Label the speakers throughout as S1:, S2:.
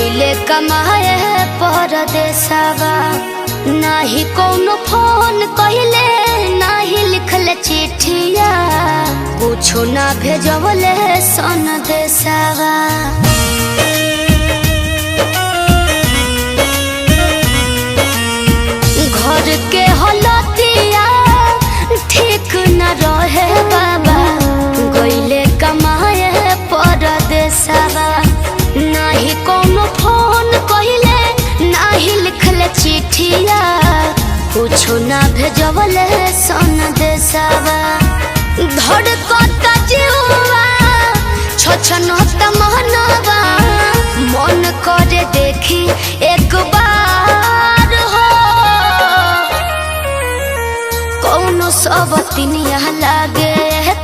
S1: गईले कमाए परदेसवा, नाही कोनो फोन कहिले, नाही लिखले चिट्ठिया, कुछो ना भेजवले सन देसवा। घर के हलतिया ठीक न रहे बाबा, गईले कमाए परदेसवा, नाही कोनो फोन कहिले, नाही लिखले चिट्ठिया, कुछो ना भेजवले सन देसवा। धड़कता जिउवा छछनता मनवा, मन करे देखी एक बार हो, कौनो सबतिनिया लागे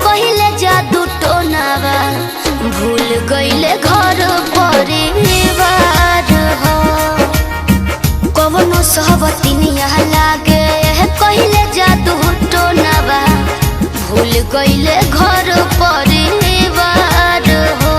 S1: कहिले जादू टोनावा, भूल गईले घर परिवार हो, कौनो सबतिनिया लागे कहिले जादू टोनावा, भूल गईले घर परिवार हो।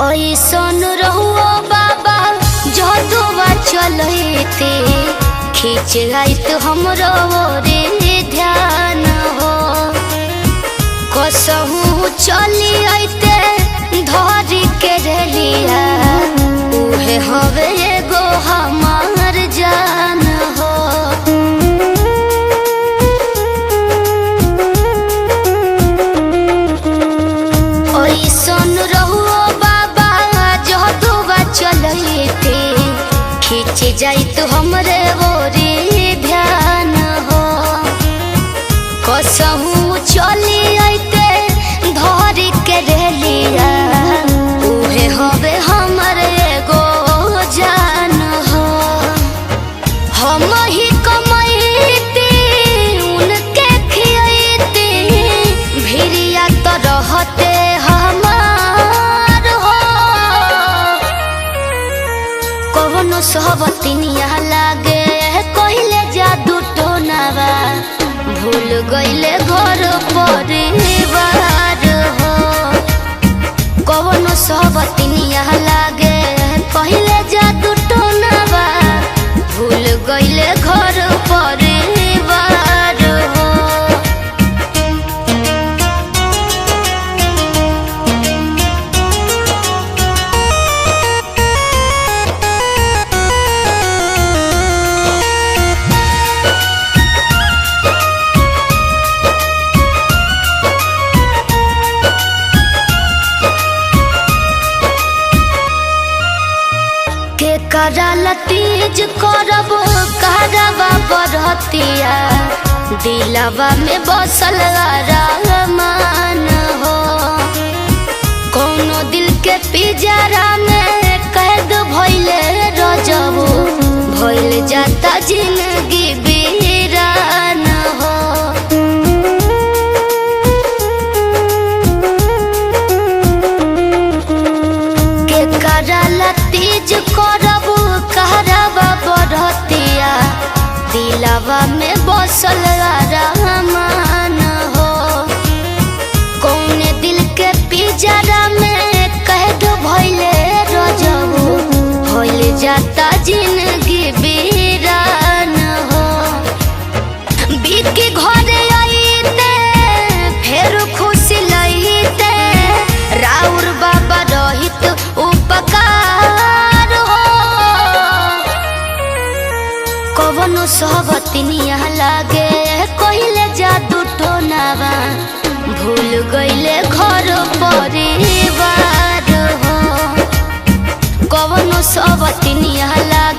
S1: ऐसन रहुओ बाबा जदुआ चलते, खींच आइत हमरो रे ध्यान हो, कसहू चली आइते धरी के रेलिया, उहे हवे एगो हमार जान हो। ऐसन रहुओ बाबा जदुआ चलते, खींच जाइत हमरे ओरे ध्यान हो, कसहू चली आइते धरी के रेलिया, उहे हवे हमर एगो जान हो। हम ही कमैती उनके खियैती, भिरिया तो रहते हमार हो, कवनो सबतिनिया लागे कहिले जादू टोनावा, भूल गईले घर परिवार हो, कवनो सबतिनिया लागे कहिले जादू टोनावा, भूल गईले घर परिवार हो। के कराला तीज करब करवा बरतिया, दिलवा में बसल रहमान हो, कोनो दिल के पिजरा में कैद भइले रजबो, भइल जाता जिंदगी वीरान हो। के कराला तीज करब करवा बरतिया, दिलवा में बसल रहमान हो, कौने दिल के पिजरा में कैद भइले रजबो, भइल जाता जिंदगी वीरान हो। बिकी घरे आइते फेर खुशी लइते, राउर बाबा रहित उपकार हो, कवनो सबतिनिया लागे कहिले जादू टोनावा, भूल गईले घर परिवार हो, कवनो सबतिनिया लागे।